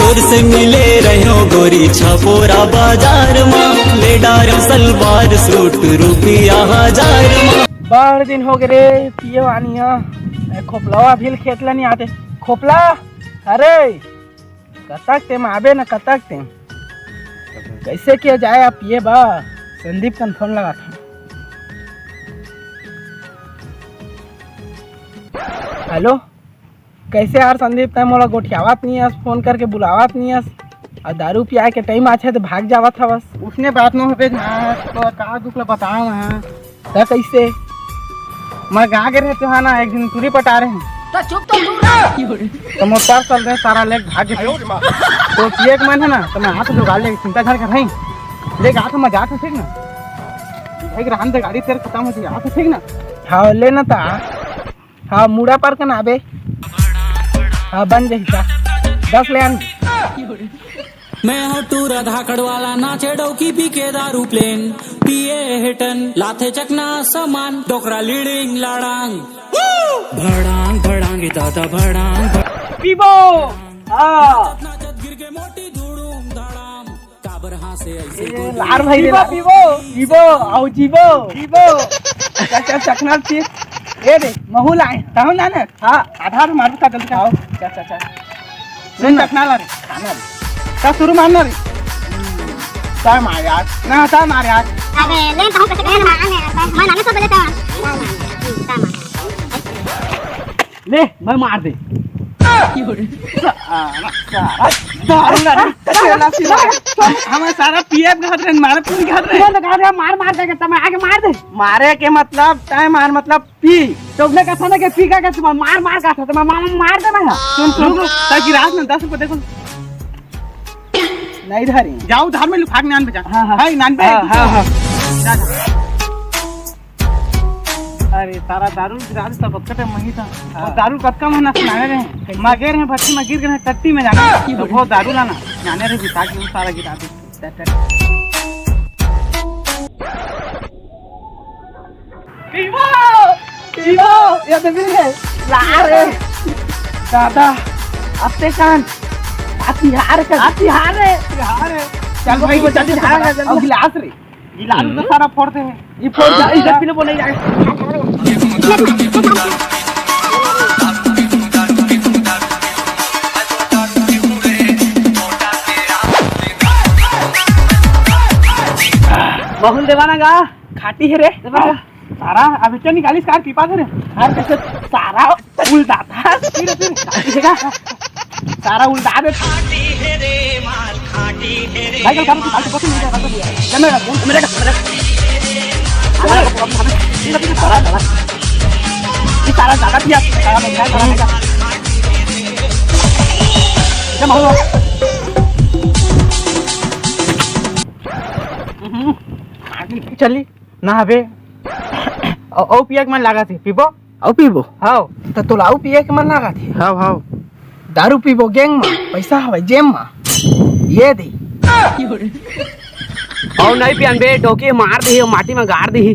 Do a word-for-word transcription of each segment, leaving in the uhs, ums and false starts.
तोर से मिले रह्यो गोरी छपोरा बाजार मा, ले डारो सलवार सूट रुपया हजार मा। बड़ दिन हो गए रे पिए वानी ह। ए, खोपलावा भी खेत ला नहीं आते। खोपला, अरे कतक टेम आबे न कतक टेम। कैसे किया जाए आप ये बा? संदीप कन फोन लगा था। हेलो, कैसे यार संदीप, तै मोला गोठियावत नहीं हस, फोन करके बुलावत नहीं हस, और दारू पिया के टाइम आछे तो भाग जावत हवस। उसने बात न होबे ना, तो का दुख ला बताओ ना। त कैसे? मैं गा गे रहे तेहा ना, एक दिन टूरी पटा रहे। तो चुप तो तू रह। तो मोर पर्स चल रहे, सारा लेके भाग गए। तो पिए के मन है ना, तो मैं हाथ जुगाड़ ले, चिंता झड़ कर रही। ले गा तो मैं जात हूँ, ठीक ना? भाई, राम दे गाड़ी तेरे खत्म हो जाए, ठीक ना? हाँ, लेना था। हाँ, मुड़ा पर कना बे। हाँ, बन जाही का। दस ले आन। मैं हूँ टूरा धाकड़ वाला, नाचे डौकी पी के दारू प्लेन, पिए हेटन, लाथे चकना सामान, डोकरा लिड़िंग लाड़ांग। भड़ांग, भड़ांग, दादा भड़ांग, भड़- पीबो। हाँ। नाचत गिर के मोटी धूड़ूम धाड़ाम, काबर हाँ से ऐसे ए, लार भाई रे, पीबो, लार। पीबो, पीबो, आओ जीबो। पीबो। चल, चल, चखना पी। ए दे, महू लाए, तहु ना ना। हाँ, आधा आधा मारू का जल्दी का। आओ, चल, चल, चल। सुन ना। चखना ला रे, खाना रे। का शुरू मारना रे। ता मार यार, ना ता मार यार। अबे, ले कहूँ कैसे कहना मारना है, मैं नाने सब लेता हूँ। ता मार। ले, मैं मार दे। सारा, सारा, दारू ना रे, चला सिला। हम सारा पीएफ घात रहे, मारे पूरी घात रहे। ये लगा दे, मार, मार देगा, तब मैं आगे मार दे। मारे के मतलब, तय मार मतलब पी। तो उसने कहा था ना कि पी का, का तुम्हारा मार, मार का था, तुम्हारा मामा मार देना है। सुन, सुन, ताकि रात में दस रुपये देखो। नहीं धरी। जाओ, धार में लुफाक नान पे जा। हाँ, हाँ। हाँ, नान पे हाँ, है, हाँ, हाँ। जा, जा। अरे, तारा दारू गिरा दे, सब बक्कटे मही था। हाँ। और दारू कतका महीना से नाने रहे। कैसे? मगे रहे, भट्टी में गिर गए, टट्टी में जाना। तो वो दारू लाना, नाने रहे, बिता के वो सारा गिरा दे। पीबो, पीबो, ये तो मिल गए। ला रे। दादा, अब ते कान। अतिहार कर। अतिहार रे। अतिहार रे। चल भाई, वो जल्दी से अतिहार बता। कर, जल्दी। और गिलास रे। गिलास तो सारा फोड़ दे। ये फोड़ जा, इधर पीने बोले जाए। बहुल देवाना गा, खाटी है रे। देवाना। सारा अभी तो निकालिस कार पीपा थे रे। यार कैसे सारा उल्टा था। पी रे, पी रे। खाटी है गा। सारा उल्टा दे। भाई, कल काम की फालतू बकरी नहीं जाएगा, बकरी है। ले मेरा, ले मेरा, ले मेरा। सारा, सारा। ये सारा ज्यादा पिया, सारा बंदा है, सारा बंदा। जमा हो। हम्म। चली, ना हबे। ओ, ओ पिया के मन लागा थे, पीबो? अउ पीबो? हाव। त तोला अउ पिए के मन लागत हे? हाव, हाव। दारू पीबो गैंग म, पैसा हवय जेब म। ये दे। अउ नहीं पियन बे, डोकी मार दिही, माटी म गाड़ दिही।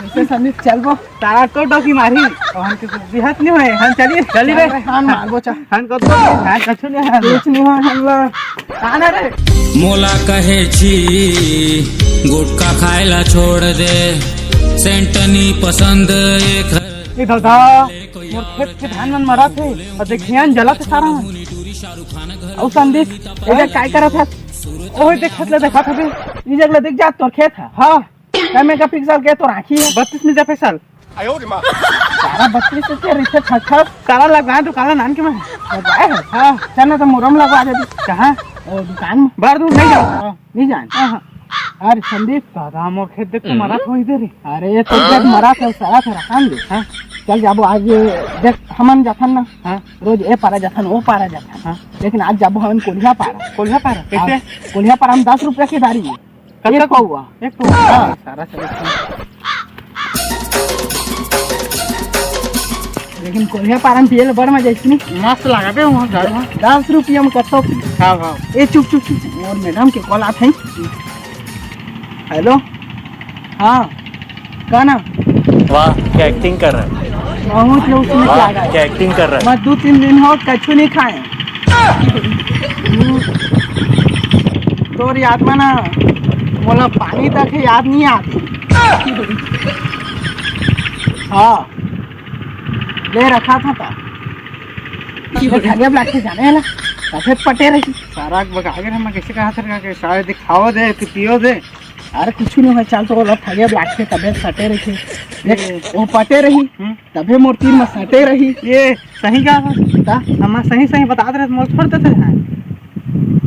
ऐसे समीप चलबो। तारा तो डोकी मारी, अउ हमके कुछ दिहत नहीं होए। हम चलिए, चलिए बे। हाँ, मारबो चा। हम को तो, हाँ, कछु नहीं है। कुछ नहीं होए हमला। आना रे। मोला कहे छी, गुटखा खाए ला छोड़ दे, सेंट नी पसंद एक। ए दादा, मोर खेत के धान मन मरत हे, अउ देखियन जलत हे सारा मन। अउ संदीप, ए जग काय करत हस? ओए देख, खेत ले देखत हबे, ई जग ले दिख जात तोर खेत ह। हाँ। कै मेगापिक्सल के तोर आँखी हे? बत्तीस मेगापिक्सल। सारा बत्तीस से तेरे से छठा। ताला लगवाए दुकान नान के मैं। लगवाए है? हाँ। चल ना तो मुरम लगवा दे। कहाँ? ओ दुकान में। बार दूर नहीं जाओ। हाँ, नहीं जान। हाँ, हाँ। अरे संदीप। दादा मोर खेत देख के हम्म। मरत होई दे रे। अरे ये तो देख मरत हे, सारा थे रखान दे। हाँ। चल जाबो आज ये देख हमन जाथन ना। हाँ। रोज ए पारा जाथन, ओ पारा जाथन। हाँ। लेकिन आज जाबो हमन कोलिहा पारा। कोलिहा पारा? कैसे? हाँ, कोलिहा पारा हम दस रुपया के दारी है। कतका एक पौवा। एक पौवा। हाँ। सारा चलो। लेकिन कोरिया पारम पिए ले बड़ मजा इसमें। मस्त लगा बे वहाँ घर में। दस रुपया में कत्तो पी। हाँ, हाँ। ए चुप, चुप, चुप, चुप। मोर मैडम के कॉल आत है। हेलो। हाँ। का ना? वाह, क्या एक्टिंग कर रहा है। बहुत ही उसमें क्या गया। क्या एक्टिंग कर रहा है? मैं दो तीन दिन हो कछु नहीं खाए। तोर याद में ना मोला पानी तक याद नहीं आते। हाँ, ले रखा था ता। ये खाली अब लागते जाने वाला। तबे पटे रही। सारा बगा के हम कैसे कहा था कि शायद खाओ दे कि पियो दे। अरे कुछ नहीं है, चल तो बोला ठगे लागते तबे सटे रही। देख वो पटे रही। हम्म। तबे मोर तीर में सटे रही। ये सही कहा था। ता हम सही सही बता दे रहे, मोल छोड़ देते हैं।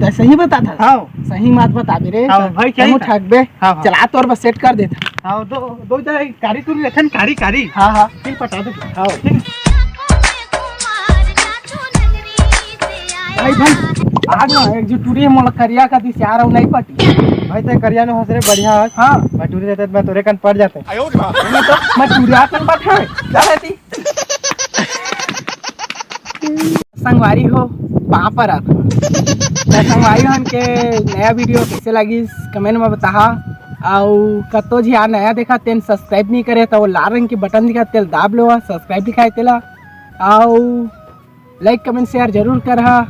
तै सही बता था। हाँ। सही बात बता दे रे। हाँ, भाई, क्या तमो था? ठगबे। हाँ, हाँ। चला तोर बस सेट कर देता। हाँ, दो दो इधर कारी तू लेथन कारी कारी। हाँ हाँ। फिर पटा दे। हाँ। ठीक। भाई भाई, आज ना एक जो टूरी मोला करिया का दिस यार, नहीं पटी। भाई ते करिया नो हंस रे बढ़िया है। हाँ। मैं टूरी रहते मैं तोरे कन पड़ जाते। मैं टूरिया कन पठाए। क्या रहती? संगवारी हो, पाँव परत। त संगवारी हो के नया वीडियो कैसे लगिस कमेंट में बताहा। अउ कतो झी आ नया देखा तेन सब्सक्राइब नहीं करे त वो लाल रंग के बटन दिखा तेल दाब लो, सब्सक्राइब दिखाए तेला। अउ लाइक कमेंट शेयर जरूर करहा।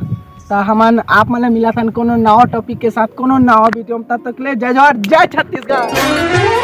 त हमन आप मन ला मिला थन कोनो नवा टॉपिक के साथ कोनो नवा वीडियो में। तब तक ले जय जोहार, जय छत्तीसगढ़।